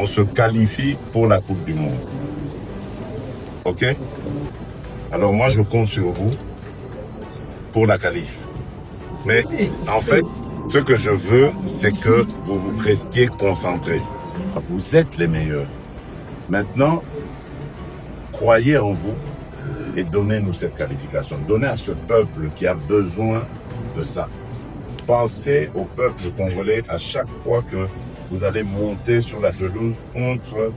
On se qualifie pour la Coupe du Monde. Ok Alors moi, je compte sur vous pour la qualif. Mais en fait, ce que je veux, c'est que vous vous restiez concentrés. Vous êtes les meilleurs. Maintenant, croyez en vous et donnez-nous cette qualification. Donnez à ce peuple qui a besoin de ça. Pensez au peuple congolais à chaque fois que vous allez monter sur la pelouse contre,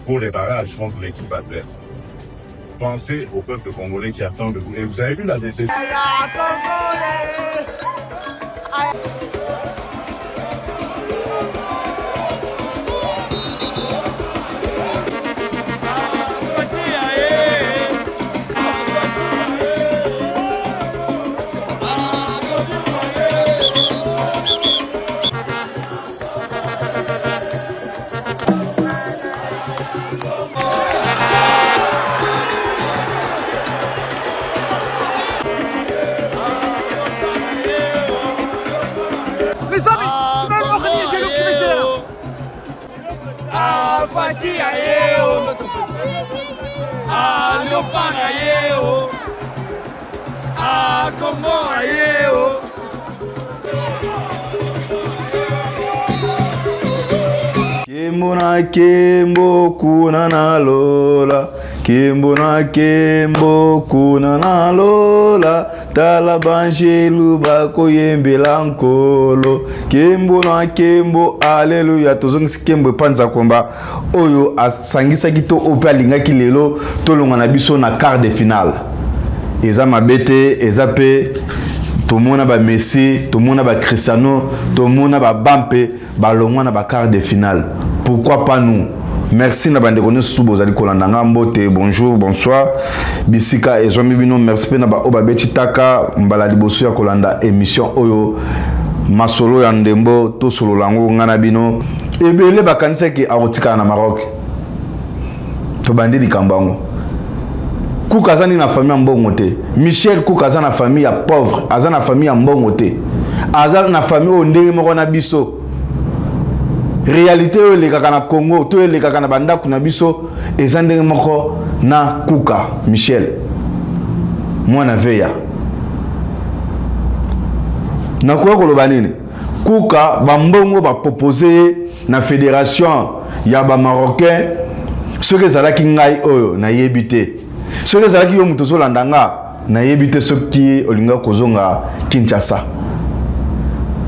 pour les barrages contre l'équipe adverse. Pensez au peuple congolais qui attend de vous. Et vous avez vu la déception. Les amis, سمعوا الاغنيه ديالهم كيفاش دايره. Kembo na kembo kuna na lola, kembo na kembo kuna na lola, tala banjelu bakoyembela nkolo, kembo na kembo, aleluya. Tozongisi kembo epanza komba oyo asangisaki to oyo mpe alingaki lelo tolonga na biso na quart de finale. Eza mabe te, eza mpe tomona ba Messi, tomona ba Cristiano, tomona ba Mbappé balongwa na ba quart de finale. Pourquoi pas nous? Merci na bandeko nyonso bozali kolanda nga. Mbote, bonjour, bonsoir, bisika ezwami bino. Merci mpe na baoyo babeti taka mbala liboso ya kolanda émission oyo, Masolo ya Ndembo. Tosolola yango nga na bino. Ebele bakanisaki akotikala na Maroc. Tobandi likambo yango. Kuka aza nini na famille ya mbongo te. Michel Kuka aza na famille ya pauvre, aza na famille ya mbongo te, aza na famille oyo ndenge moko na biso. Réalité oyo elekaka na Congo to elekaka na bandako na biso eza ndenge moko na Kuka Michel, mwana veya. Nakoya koloba nini? Kuka, bambongo bapropose ye na fédération ya Bamarocain, soki ezalaki ngai oyo, nayebi te. Soki ezalaki yo moto ozolanda nga, nayebi te soki olinga kozonga Kinshasa.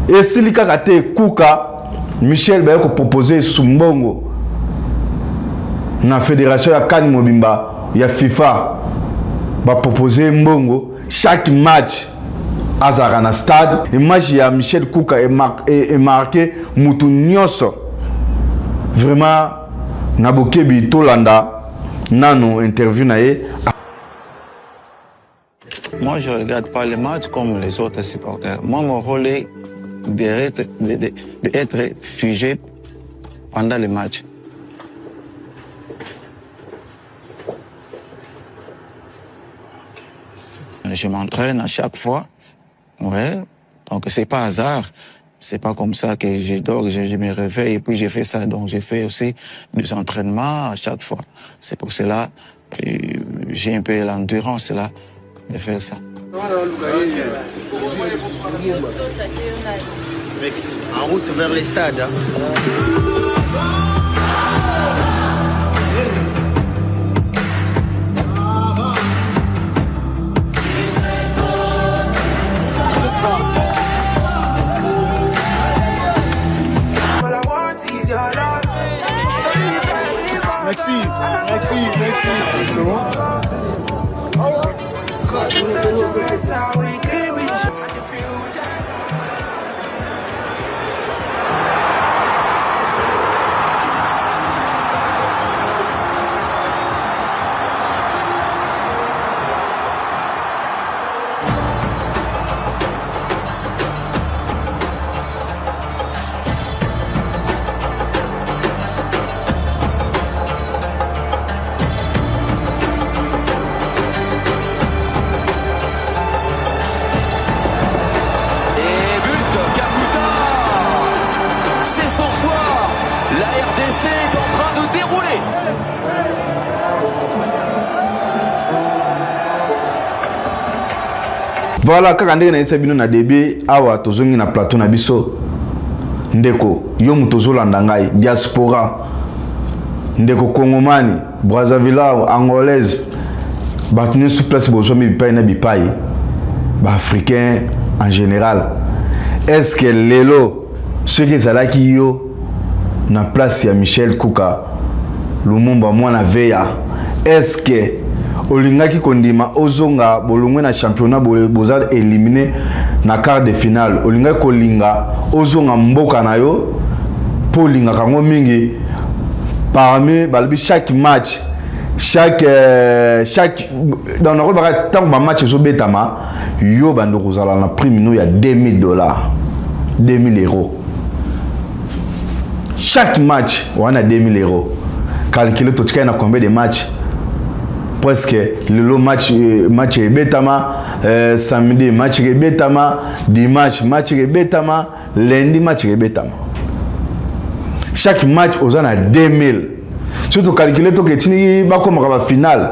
Esili kaka te, Kuka Michel baye kopropose esusu mbongo na fédération ya CAN mobimba ya FIFA. Bapropose mbongo chaque match azalaka na stade. Image ya Michel Kuka emarquer mutu nyonso vraiment na bokebi. Tolanda nano interview na ye. Moi, je regarde pas les matchs comme les autres supporters. Moi, mon rôle est d'être de, figé pendant le match. Je m'entraîne à chaque fois. Ouais. Donc, c'est pas hasard. C'est pas comme ça que je dors, je me réveille et puis je fais ça. Donc, j'ai fait aussi des entraînements à chaque fois. C'est pour cela que j'ai un peu l'endurance là de faire ça. Merci. En route vers les stades. Hein. Merci, merci, merci. RDC est en train de dérouler. Voilà kaka ndenge nayebisa bino na début awa tozongi na plateau na biso ndeko yo moto ozolanda ngai diaspora ndeko kongomani brazzaville angolaise bato nyonso place bozwami bipai na bipai baafricain en général est ce que lelo soki ezalaki yo na place ya michel kuka lumumba mwana veya est ce que olingaki kondima ozonga bolongwe na championnat boza éliminé na quart de finale olingaki kolinga ozonga mboka na yo mpo olingaka yango mingi parmi balobi chaque match chaque euh, chaque donc nakolobaka ntango bamatch ezobetama yo bando kozala na prime no ya 2000 dollars 2000 euros chaque match wana 2000 euros calcule totikali na combien de match presque lelo match euh, match ebetama euh, samedi match ebetama dimanche match ebetama lundi match ebetama chaque match oza na 2000 soki tocalcule toke etindiki bakomaka bafinale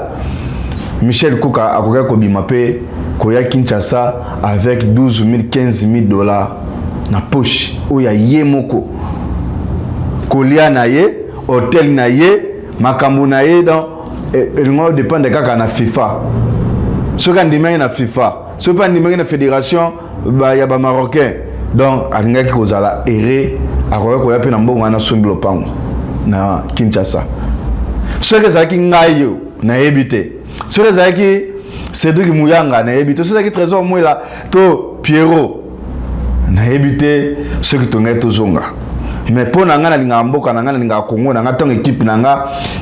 michel kuka akokaki kobima mpe koya kinshasa avec 12 000 15 000 dollars na poche oyo ya ye moko kolia na ye hotel na ye makambo na ye donc elingo odépendre kaka na fifa soki andimaki na fifa soki mpe andimaki na fédération ba, ya bamarocain donc alingaki kozala ere akoki koya mpe na mbongo wana asombi lopango na kinshasa soki ezalaki ngai yo nayebi te soki ezalaki cédrik muyanga nayebi te soki ezalaki trésor mwela to pierrot nayebi te soki tongai tozonga mais mpo na ngai nalingaka mboka na ngai nalingaka kongo na ngai ntango ekipe na ngai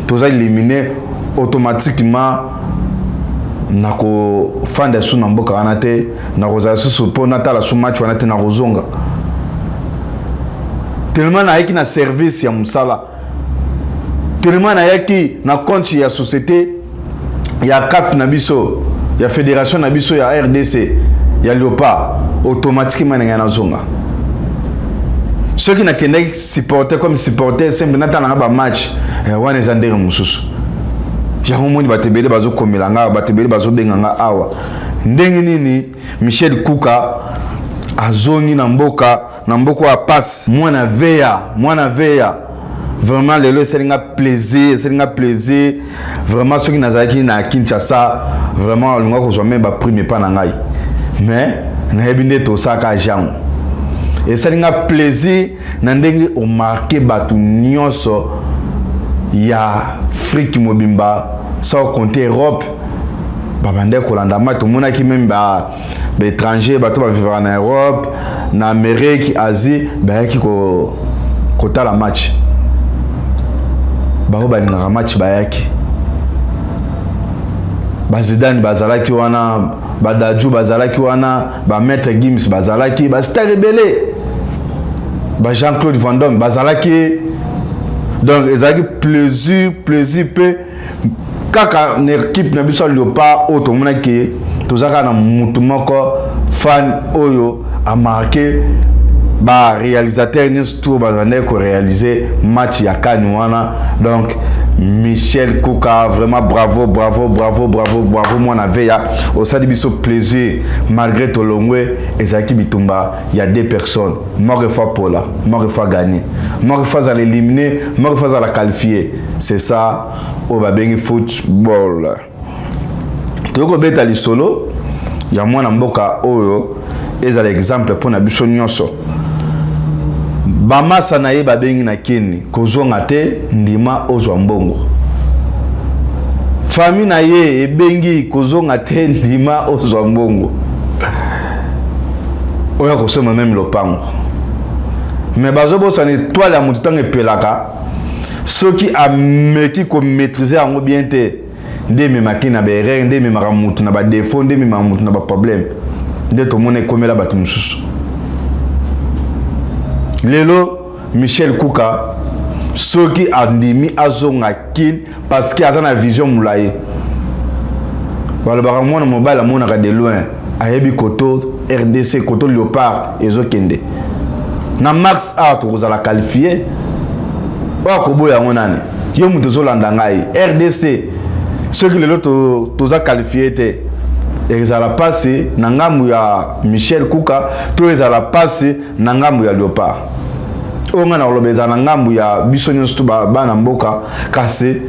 toza élimine automatiquement nakofanda su na mboka wana te nakozala susu mpo natala su match wana te nakozonga tellement nayaki na service ya mosala tellement nayaki na compte ya société ya caf na biso ya fédération na biso ya rdc ya léopard automatiquement na ngai nazonga soki nakendaki supporter comme supporter simple natala nga bamatch eh, wana eza ndenge mosusu yango moni bato ebele bazokomela nga bato ebele bazobenga nga awa ndenge nini michel kuka azongi na mboka na mboka ya passe mwana veya mwana veya vraiment lelo esali nga plaisir esali nga plaisir vraiment soki nazalaki na kinshasa vraiment olingaka kozwa meme baprime epa na ngai mais nayebi nde tosalaka jango esali nga plaisir na ndenge omarke bato nyonso ya afrique mobimba sans compter europe babandaki kolanda ma tomonaki meme ba baétranger bato bavivaka na europe na amérique asie bayaki kotala ko match bango balingaka match bayaki bazidane bazalaki wana badaju bazalaki wana bamaître gims bazalaki bastar ebele ba jean claude vandome bazalaki donc ezalaki plaisir plaisir mpe kaka na ekipe na biso ya leopard oyo tomonaki toza kaka na mutu moko fan oyo amarke baréalisateur nyonso to bazandaki koréalise match ya kani wana donc michel kuka vraiment bravo bravo bravo bravo bravo mwana veya osali biso plaisir malgré tolongwe ezalaki bitumba ya deux personnes moko efa pola moko efa gagner moko efa azala éliminé moko efa azala qualifié c'est ça oyo babengi football toyei kobeta lisolo ya mwana mboka oyo ezala exemple mpo na biso nyonso bamasa na ye babengi na kini kozonga te ndima ozwa mbongo fami na ye ebengi kozonga te ndima ozwa mbongo oyo akosomba meme lopango me bazobosana etoile ya moto ntango epelaka soki ameki komaîtrise yango bien te nde ememaki na baerreur nde ememaka motu na badefaut nde ememaka motu na baproblème nde tomona ekomela bato mosusu lelo michel kuka soki andimi azonga kin parce que aza na vision molayi balobaka mwana mobali amonaka de loin ayebi koto rdc koto léopard ezokende na max a tokozala qualifie Oyo akoboya yango nani? Yo moto ozolanda ngai, RDC soki lelo toza qualifie te, ezala mpasi na ngambo ya Michel Kuka to ezala mpasi na ngambo ya Léopard. Oyo ngai nakoloba, ezala na ngambo ya biso nyonso to bana mboka, kasi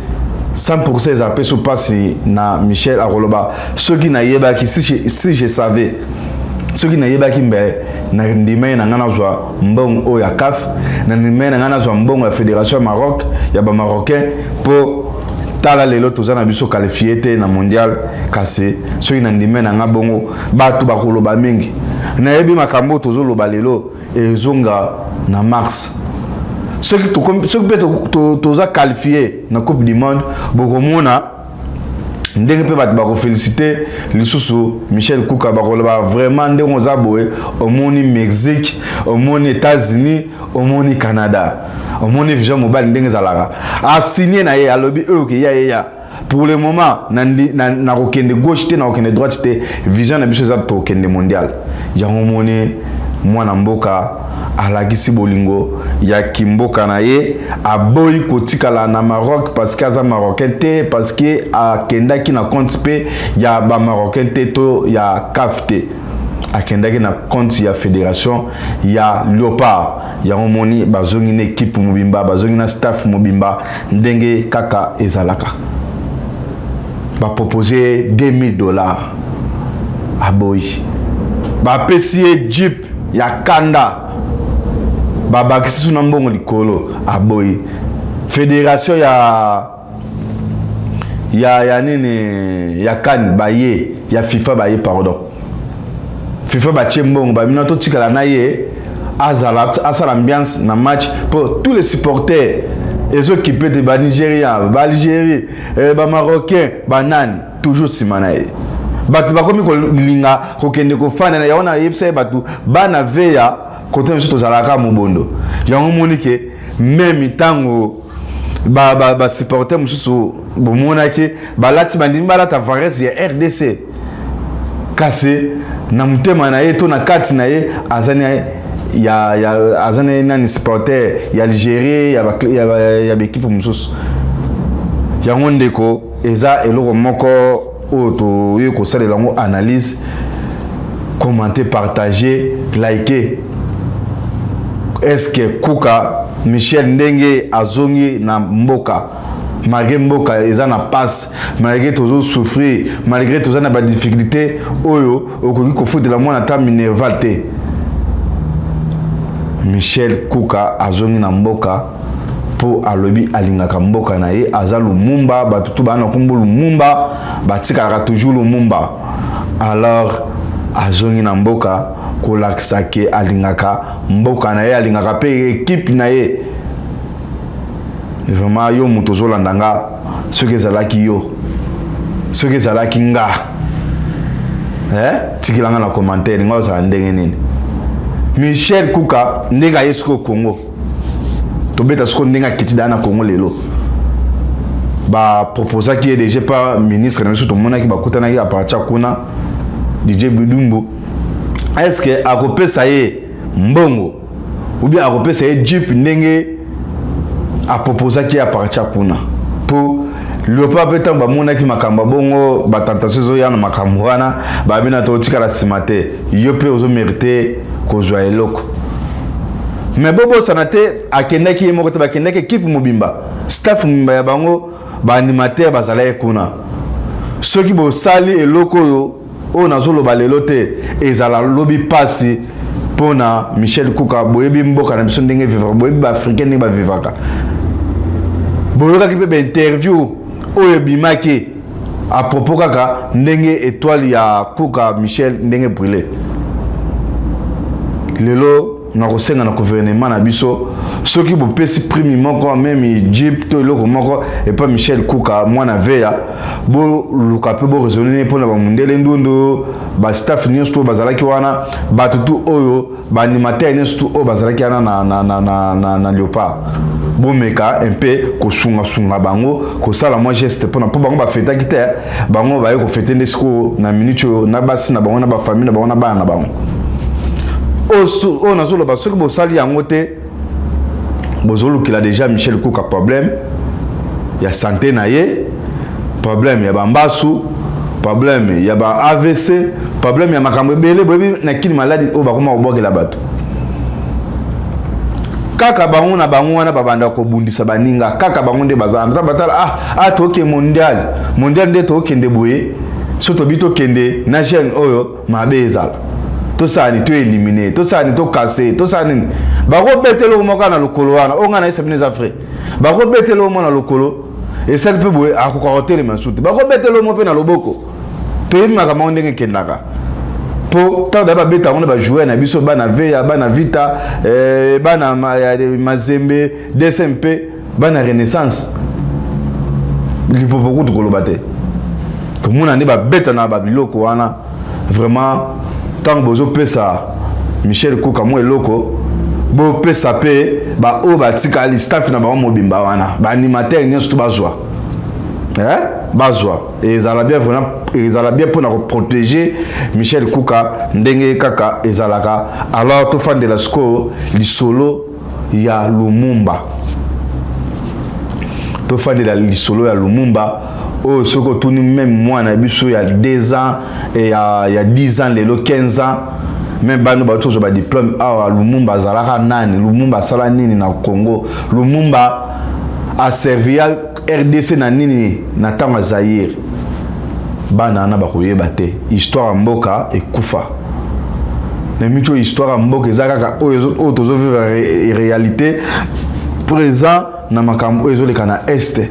100% ezala mpe so mpasi na Michel. Akoloba soki nayebaki, si je savais, soki nayebaki mbe na ndima ye na ngai nazwa mbongo oyo ya CAF, na ndima ye na ngai nazwa mbongo ya fédération ya Maroc, ya Bamarocain, mpo tala lelo toza na biso qualifié te na mondial. Kasi soki na ndima na ngai bongo, bato bakoloba mingi. Nayebi makambo oyo tozoloba lelo ezonga na mars. Soki mpe toza qualifié na Coupe du monde, bokomona ndenge mpe bato bakoféliciter lisusu Michel Kuka. Bakoloba vraiment ndenge oza boye, omoni Mexique, omoni États-Unis, omoni Canada, omoni vision mobali ndenge ezalaka. Asigne na ye, alobi oyo ke ya ye ya pour le moment nakokende na gauche te, nakokende droite te, vision na biso eza tokende mondial. Yango omoni mwana mboka alakisi bolingo ya kimboka na ye, aboyi kotikala na Maroc parce que aza Marocain te, parce que akendaki na compte mpe ya Bamarocain te to ya CAF te, akendaki na compte ya fédération ya Léopard. Yango moni bazongi na équipe mobimba, bazongi na staff mobimba ndenge kaka ezalaka. Bapropose 2000 $, aboyi. Bapesi ye jeep ya kanda, babakisi su na mbongo likolo, aboyi. Fédération ya nini, ya CAN baye, ya FIFA baye, pardon, FIFA batie mbongo, babina totikala na ye, azala asala ambiance na match pour tous les supporters. Ezokipe te, Banigérien, Baalgérie, Bamarocain, banani, toujours nsima na ye. Bato bakomi kolinga kokende kofanda na yango. Nayebisa ye bato bana veya kote biso tozalaka mobondo. Yango moni ke même ntango basupporter ba mosusu bomonaki balati, bandimi balata vareuse ya RDC, kasi na motema na ye to na kati na ye aza na ya aza na ye nani, supporter ya Algérie, ya baéquipe mosusu. Yango ndeko, eza eloko moko oyo toyei kosalela yango analyse. Commenter, partager, liker. Est-ce que Kuka Michel, ndenge azongi na mboka, malgré mboka eza na passe, malgré tozosouffrir, malgré toza na badifficulté oyo okoki kofutela mwana ata minerval te, Michel Kuka azongi na mboka mpo alobi alingaka mboka na ye, aza Lumumba. Bato tu baa na nkombo Lumumba batikalaka toujours Lumumba. Alors azongi na mboka kolakisa ke alingaka mboka na ye, alingaka mpe équipe na ye. Vraiment, yo moto ozolanda nga, soki ezalaki yo, soki ezalaki nga, eh? Tikela nga na commentaire nga ozala ndenge nini. Michel Kuka, ndenge aye sikoyo Congo, tobeta sikoyo ndenge akiti daa na Congo lelo. Baproposaki ye déjà pa ministre na biso, tomonaki bakutanaki à partir kuna, DJ Budumbu. Est ce que akopesa ye mbongo ou bien akopesa ye jeep ndenge aproposaki ye à partir kuna? Mpo Léopard mpe ntango bamonaki makambo ya bongo, batentation ezoya na makambo wana, babina totikala nsima te, yo mpe ozomérite kozwa eloko. Mais bobosana te, akendaki ye moko te, bakendaki équipe mobimba, staff mobimba ya bango, baanimateur bazalaki kuna. Soki bosali eloko oyo nazoloba lelo te, ezala lobi mpasi mpona Michel Kuka. Boyebi mboka na biso ndenge vivaka, boyebi Baafricain ndenge bavivaka. Boyokaki mpe bainterview oyo ebimaki à propos kaka ndenge étoile ya Kuka Michel ndenge brûlé. Lelo nakosenga na gouvernement na biso, soki bopesi prime moko, même jeep to eloko moko epa Michel Kuka mwana veya, boluka mpe boraisonner mpona bamundele ndundu, bastaff nyonso to bazalaki wana, bato tu oyo baanimateur nyonso tu oyo bazalaki wana na Léopard, bomeka mpe kosungasunga bango, kosala mwa geste mpona mpo bango bafetaki te. Bango baye kofete nde sikoyo na minute oyo na basi na bango, na bafamille na bango, na bana na bango. Oyo nazoloba, soki bosali yango te, Bozolukela déjà Michel Kuka problème ya santé na ye, problème ya bambasu, problème ya ba AVC, problème ya makambo ebele. Boyebi na kini maladi oyo bakoma kobwakela bato kaka bango na bango wana, babanda kobundisa baninga kaka bango nde baza wana. Batala, ah, tokende mondial, mondial nde tokende boye. So tobi tokende na jeune oyo, mabe ezala, tosala nini? Toéliminer, tosala nini? Tokase, tosala nini? Bakobetela eloko moko na lokolo wana oyo ngai nayesa bino, eza vrai. Bakobetela oyo moko na lokolo, esali mpe boye, akoka kotelema su te. Bakobetela oyo moko mpe na loboko. Toyebi makambo yango ndenge ekendaka, mpo ntango da babeta yango na bajoueur na biso, bana Veya, bana Vita, bana Mazembe, DSMP, bana Renaissance, Lipopo kutu koloba te. Tomona nde babeta na babiloko wana. Vraiment, ntango bozopesa Michel Kuka mwa eloko, bopesa mpe baoyo batikali, staff na bango mobimba wana, baanimateur nyonso to bazwa, eh? Bazwa, ezala bien, vraiment ezala bien mpona koprotéger Michel Kuka ndenge kaka ezalaka. Alors tofandela sikoyo lisolo ya Lumumba, tofandela lisolo ya Lumumba oyo. Soki otuni même mwana biso ya 2 ans, ya 10 ans, lelo 15 ans, même bano bauti kozwa badiplôme awa, Lumumba azalaka nani? Lumumba asala nini na Congo? Lumumba aservia RDC na nini na ntango ya Zaire? Bana wana bakoyeba te. Histoire ya mboka ekufa na miti oyo. Histoire ya mboka eza kaka oyo tozovivre, réalité présent na makambo oyo ezoleka na Est.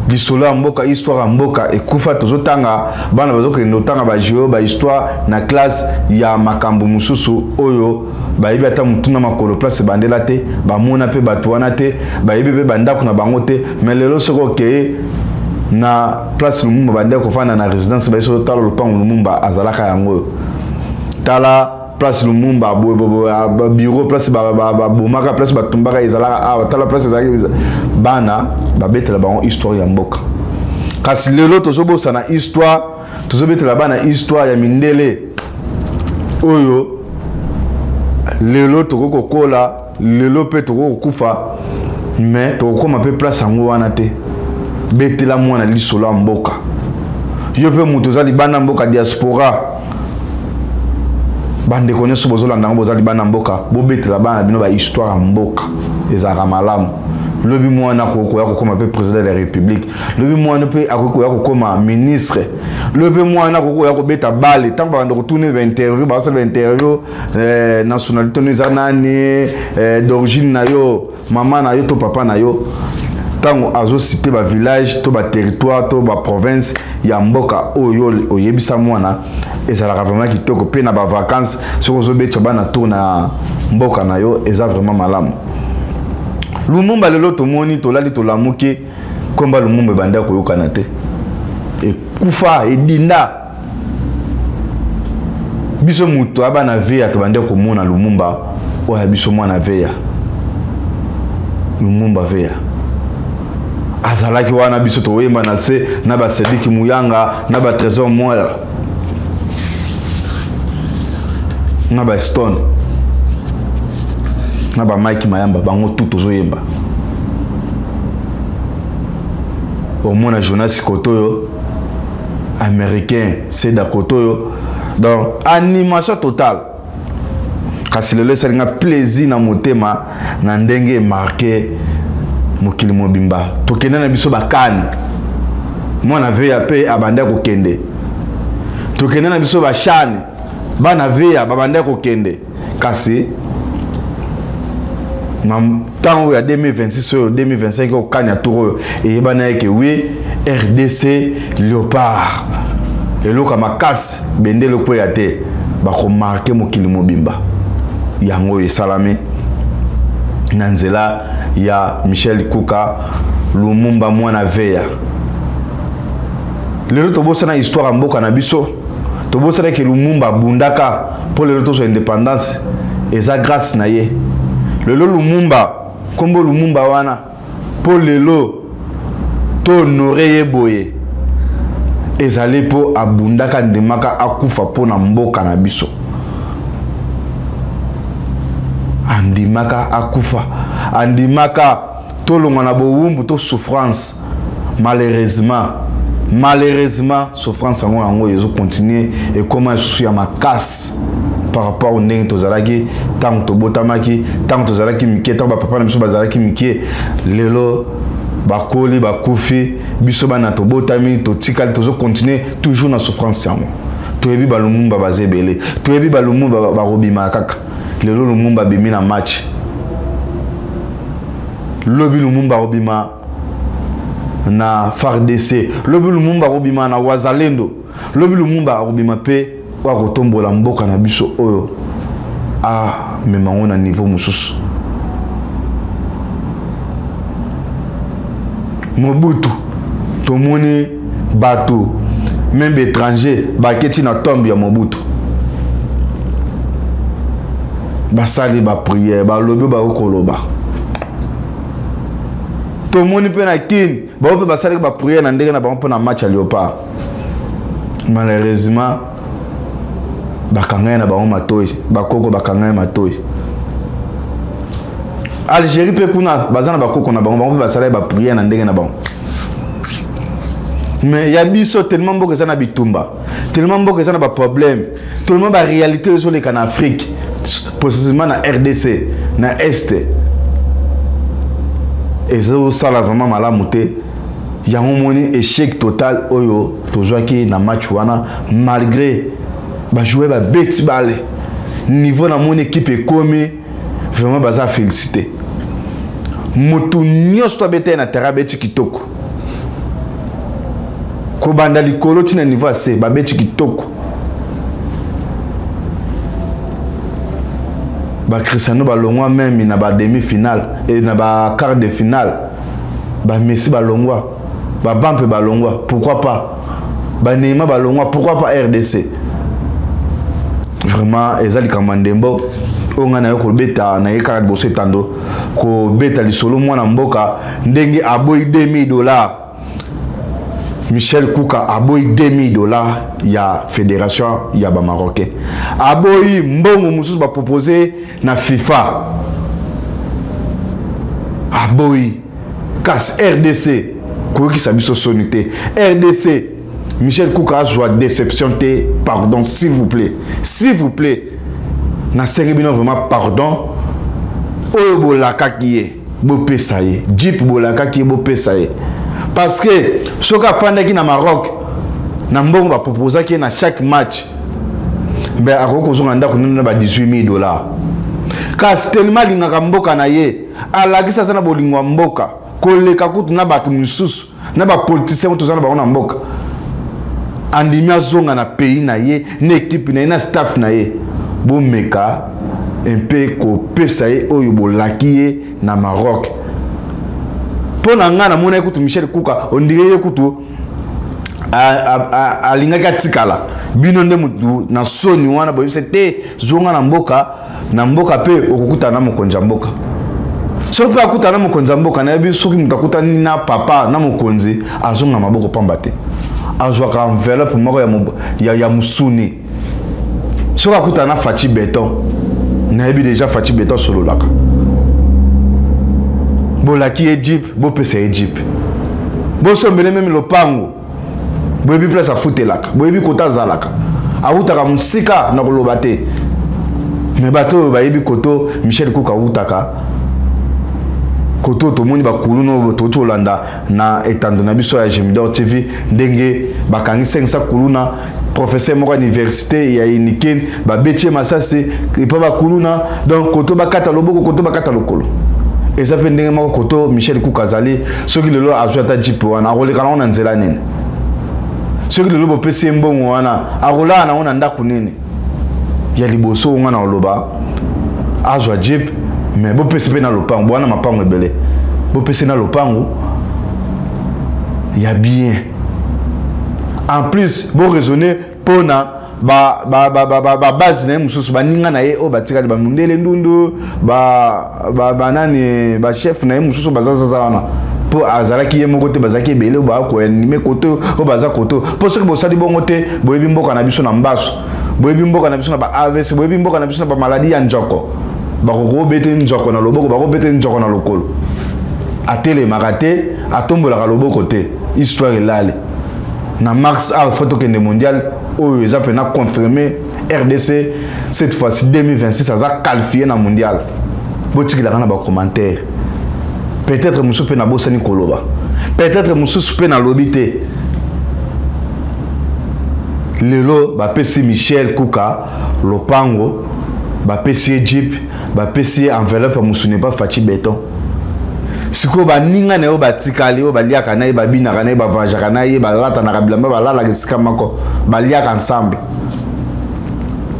Lisolo ya mboka, histoire ya mboka ekufa. Tozotanga, bana bazokende kotanga bagéo, bahistoire na classe ya makambo mosusu oyo bayebi ata motuna makolo place ebandela te, bamona mpe bato wana te, bayebi mpe bandako na bango te. Mais lelo soki okeye na place Lumumba bandeko kofanda na résidence, baye soki tala lopango Lumumba azalaka, yango oyo, tala place Lumumba boye, bureau, place babomaka, place batumbaka ezalaka awa, tala place ezalaki. Bana babetela bango histoire ya mboka. Kasi lelo tozobosana histoire, tozobetela bana histoire ya mindele oyo. Lelo tokoki kokola, lelo mpe tokoki kokufa, mais tokokóma mpe place yango wana te. Betela mwana lisolo ya mboka. Yo mpe moto oza libanda mboka, diaspora, bandeko nyonso bozolanda yango, boza libanda mboka, bobetela bana bino bahistoire ya mboka, ezalaka malamu. Lobi mwana akoki koya kokóma mpe président de la République, lobi mwana mpe akoki koya kokóma ministre, lobi mpe mwana akoki koya kobeta bale. Ntango babanda kotuna bainterview, basala bainterview, nationalité no eza nani, d'origine na yo, mama na yo to papa na yo, ntango azociter bavillage to baterritoire to baprovince ya mboka oyo oyebisa mwana, ezalaka vraiment kitoko. Mpe na bavacance, soki ozobetisa bana tour na mboka na yo, eza vraiment malamu. Lumumba, lelo tomoni, tolali, tolamuki, komba Lumumba ebanda koyokana te, ekufa, edinda. Biso moto abana Veya, tobande komona Lumumba oyo ya biso mwana Veya. Lumumba Veya azalaki wana, biso toyemba na se na basediki Muyanga, na batrésor Mwela, na bastone, na bamike Mayamba, bango tu tozoyemba. Omona Jonas kotoyo, Américain Seda kotoyo, donc animation totale. Kasi lelo esalinga plaisir na motema na ndenge emarquer mokili mobimba. Tokende na biso bakane, mwana Veya mpe abandi kokende. Tokende na biso bashane, bana Veya babandi kokende. Kasi na ntango ya 2026 oyo, 2025 okanya tour oyo eyebana eke wi RDC Léopard, eloko ya makasi, bendele ekweya te, bakomarquer mokili mobimba. Yango oyo esalami na nzela ya Michel Kuka Lumumba, mwana Veya. Lelo tobosana histoire ya mboka na biso, tobosanaki Lumumba abundaka mpo lelo tozwa indépendance, eza grâce na ye. Lelo Lumumba, nkombo Lumumba wana, mpo lelo tohonorer ye boye, ezali mpo abundaka, ndimaka akufa mpo na mboka na biso. Andimaka akufa, andimaka tolongwa na bowumbu to souffrance. Malheureusement, malheureusement souffrance yango yango ezo continuer, ekoma lisusu ya makasi par rapport ndenge tozalaki ntango tobotamaki, ntango tozalaki mike, ntango bapapa na biso bazalaki mike. Lelo bakoli, bakufi, biso bana tobotami, totikali, tozocontinue toujours na souffrance yango. Toyebi balumumba baza ebele, toyebi balumumba bakobima kaka. Lelo Lumumba abimi na match, lobi Lumumba akobima na FARDC, lobi Lumumba akobima na Wazalendo, lobi Lumumba akobima mpe oyo akotombola mboka na biso oyo amema yango na niveau mosusu. Mobutu, tomoni bato même étranger baketi na tombe ya Mobutu, basali baprière, balobi bakokoloba. Tomoni mpe na Kini bango mpe basalaki baprière na ndenge na bango mpo na match ya Léopard. Malheureusement bakanga ye na bango matoi, bakoko bakanga ye matoi. Algérie mpe kuna baza na bakoko na bango, bango mpe basalaki baprière na ndenge na bango. Mais ya biso, tellement mboka eza na bitumba, tellement mboka eza na baproblème, tellement baréalité ezoleka na Afrique, précisément na RDC, na Est, ezosala vraiment malamu te. Yango moni échec total oyo tozwaki na match wana, malgré bajoueur babeti bale. Niveau namoni équipe ekomi, vraiment baza félicité. Motu nyonso to abeta ye na terrain abeti kitoko, kobanda likolo ntina niveau ya se, babeti kitoko. Bacristiano balongwa même na bademi finale e na baquart de finale, bamessi balongwa, babampe balongwa, pourquoi pas baneymar balongwa, pourquoi pas RDC? Vraiment eza likambo ya ndembo oyo ngai naye kobeta na ye kaka liboso etando, kobeta lisolo mwana mboka ndenge aboyi 2000 dollars. Michel Kuka aboyi 2000 dollars ya fédération ya bamarocain, aboyi mbongo mosusu bapropose na FIFA, aboyi. Kasi RDC koyokisa biso soni te. RDC, Michel Kuka azwa déception te. Pardon, s'il vous plaît, s'il vous plaît, nasengi bino vraiment pardon. Oyo bolakaki ye, bopesa ye. Jeep bolakaki ye, bopesa ye. Parce que soki afandaki na Maroc na mbongo baproposaki ye na chaque match, mbe akoki kozonga ndako nino na ba 18 000 dollars. Kasi tellement alingaka mboka na ye, alakisi aza na bolingo ya mboka koleka kutu na bato misusu, na bapoliticien oyo toza na bango na mboka. Andimi azonga na pays na ye, na équipe na ye, na staff na ye. Bomeka mpe kopesa ye oyo bolaki ye na Maroc. Mpo na ngai, namonaki kutu Michel Kuka ondire ye kutu alingaki atikala. Bino nde mutu na soni wana boyebisa te, zonga na mboka. Na mboka mpe okokutana na mokonzi ya mboka. Soki mpe akutana na mokonzi ya mboka, nayebi soki moto akutani na papa na mokonzi, azonga maboko pamba te, azwaka enveloppe moko ya, ya, ya mosuni. Soki akutana na Fatshi Béton, nayebi déjà Fatshi Béton asololaka. Bolaki ye jeep, bopesa ye jeep, bosombele même lopango. Boyebi place afutelaka, boyebi kota azalaka, awutaka mosika na koloba te. Me bato oyo bayebi koto Michel Kuka awutaka, koto tomoni bakuluna touti kolanda na etando na biso ya Gemidor TV, ndenge bakangi 500 kuluna, professeur moko ya université ya Unikin babeti ye masasi epa bakuluna. Donc koto bakata loboko, koto bakata lokolo, eza mpe ndenge moko koto Michel Kuka azali. Soki lelo azwi ata jeep wana, akoleka nango na nzela nini? Soki lelo bopesi ye mbongo wana, akolala nango na ndako nini? Ya liboso nga na koloba, azwa jeep, mais bopesi mpe na lopango. Bwana mapango ebele, bopesi na lopango ya bien. En plus boraisonne mpona babase na ye mosusu, baninga na ye oyo batikali, bamundele ndundu, banani, bachef na ye mosusu bazazaza wana, mpo azalaki ye moko te, bazalaki ebele oyo bakoanime kote oyo baza kote. Mpo soki bosali bongo te, boyebi mboka na biso na mbaso, boyebi mboka na biso na ba AVC, boyebi mboka na biso na bamaladi ya njoko. Bakoki kobete nzoko na loboko, bakobete nzoko na lokolo. Atelemaka te, atombolaka loboko te. Histoire elali. Na mars awa faut tokende mondial oyo eza pena confirmé RDC cette fois-ci 2026 aza qualifié na mondial. Botikelaka na ba commentaire. Peut-être mosusu mpe nabosani koloba. Peut-être mosusu mpe nalobi te. Lelo bapesi Michel Kuka lopango, bapesi ye jeep, bapesi ye enveloppe ya mosuni epa Fatshi Beton. Sikoyo baninga na yo batikali oyo baliaka na ye, babinaka na ye, bavajaka na ye, balatanaka bilamba, balalaka esika moko, baliaka ensemble.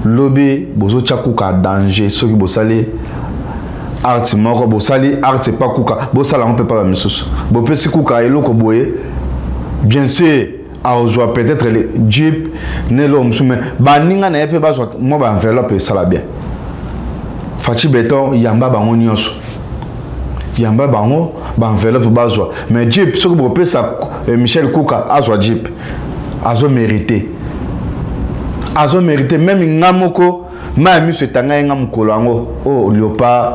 Lobi bozotya Kuka danger soki bosali art moko, bosali art epa Kuka, bosala yango mpe pa bamisusu. Bopesi Kuka eloko boye, bien sûr azwa peut-être le jeep na eloko mosusu, mais baninga na ye mpe bazwa mwa ba enveloppe esala bien. Fatshi Beton yamba bango nyonso, yamba bango ba enveloppe bazwa, mais jeep soki bopesa Michel Kuka azwa jeep, azo mérité, azo mérité. Même nga moko ma ya miso etanga ye nga mokolo yango oyo Léopard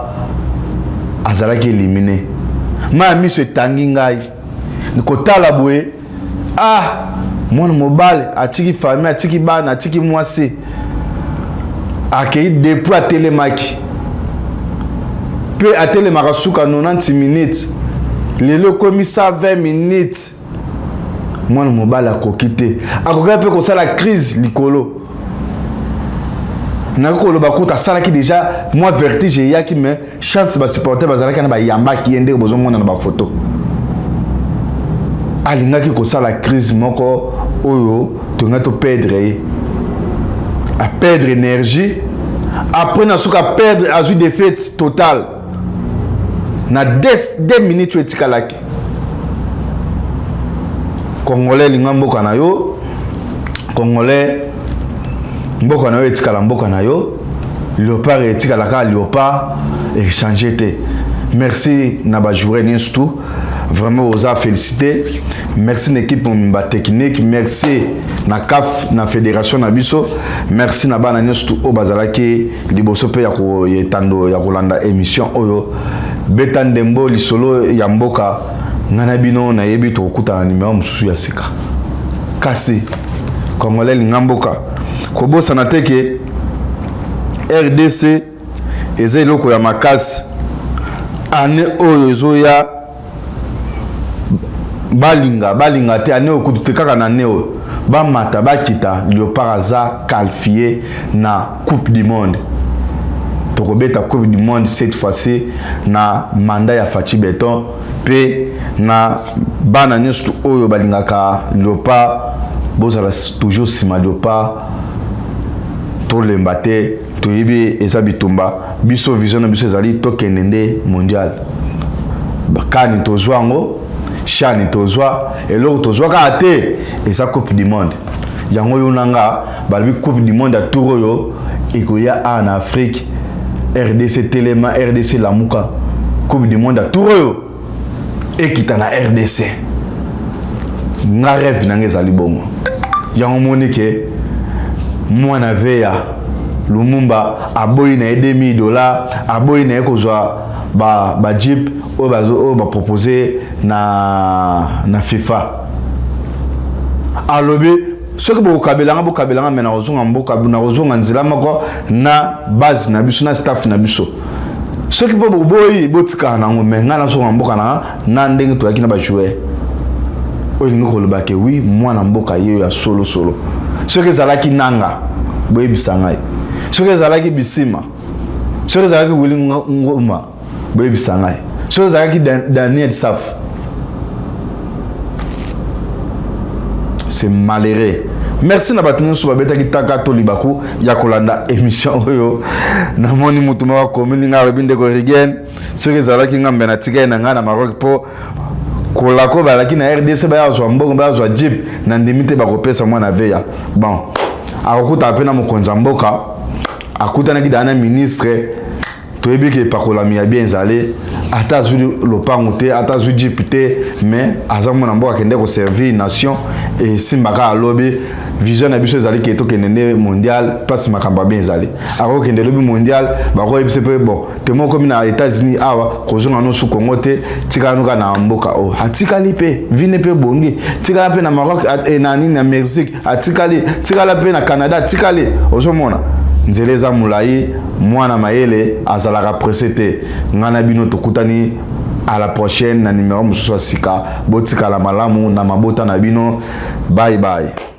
azalaki éliminé, ma ya miso etangi ngai kotala boye, ah mwana mobali atiki famille, atiki bana, atiki mwasi, akei depuis atelemaki mpe atelemaka suka 90 minutes, lelo ekomi 120 minutes. Mwana mobali akoki te, akoki mpe kosala crise likolo. Nakoki koloba kuta asalaki déjà mwa vertige eyaki, mais chance basupporter bazalaki na bayambaki ye ndenge bozomona na bafoto. Alingaki kosala crise moko oyo tonga toperdre ye, aperdre énergie, après na suka perdre, azwi défaite totale na 2 minutes oyo etikalaki. Congolais linga mboka na yo, Congolais mboka na yo etikala mboka na yo. Léopard etikala kaka Léopard, échange te. Merci na bajoueur nyonso tout, vraiment oza félicité. Merci na équipe mobimba technique, merci na CAF, na fédération na biso, merci na bana nyonso tout oyo bazalaki liboso mpe ya etando ya kolanda émission oyo Beta Ndembo lisolo ya mboka. Ngai na bino nayebi tokokutana nimero mosusu ya sika. Kasi Congolais linga mboka, kobosana te ke RDC eza eloko ya makasi. Année oyo ezoya, balinga balinga te, année oyo kutu te, kaka na année oyo bamata bakita, Léopard aza qualifié na Coupe du Monde. Tokobeta Coupe du Monde cette fois-ci na mandat ya Fatshi Beton mpe na bana nyonso oyo balingaka Léopard. Bozala toujours nsima Léopard, tolemba te. Toyebi eza bitumba, biso vision na biso ezali tokende nde mondial. Kani tozwa yango, shani tozwa eloko, tozwa kaka te eza Coupe du Monde. Yango oyo nanga balobi Coupe du Monde ya tour oyo ekoya awa na Afrique. RDC telema, RDC lamuka, Coupe du Monde ya tour oyo ekita na RDC. Nga rêve nanga ezali bongo. Yango moni ke mwana veya Lumumba aboyi na ye 2000 $, aboyi na ye kozwa ba jeep oyo bapropose na FIFA. Alobi soki bokabelanga, bokabelanga, me nakozonga mboka, nakozonga nzela moko na base na biso, na staff na biso. Soki mpo boboyi, botikala nango, me ngai nazonga mboka na na ndenge toyaki na bajoueur oyo. Elingi koloba ke wi, mwana mboka ye oyo ya solosolo. Soki ezalaki nanga, boyebisa ngai. Soki ezalaki Bisima, soki ezalaki Willy Ngoma, boyebisa ngai. Soki ezalaki Daniel Saf, c'est malheureux. Merci na bato nyonso babetaki taka to libaku ya kolanda émission oyo. Namoni motu moko akomi nga, alobi: "Ndeko Rigen, soki ezalaki nga, mbe natikali na ngai na Maroc, mpo kolako bazalaki na RDC, baya zwa mbongo, baya zwa jeep, na ndimi te bakopesa mwana veya." Bon, akokutaka mpe na mokonzi ya mboka, akutanaki daa na ministre. Toyebi ke epakolami ya bien ezali, ata azwi lopango te, ata azwi jeep te, mais aza mwana mboka, akende koservir nation, esimbaka. Alobi Vision na biso ezali ke tokende nde mondial, place makambo ya bien ezali. Akokende lobi mondial, bakoyebisa mpe bon te moko komi na États-Unis awa, kozonga nosu Congo te, tikala noka na mboka oyo. Atikali mpe vine mpe bongi, tikala mpe na Maroc, na nini, na Mexique atikali, tikala mpe na Canada atikali. Ozomona nzela eza molai, mwana mayele azalaka pressé te. Ngai na bino tokutani à la prochaine na numéro mosusu ya sika. Botikala malamu na mabota na bino. Bye bye.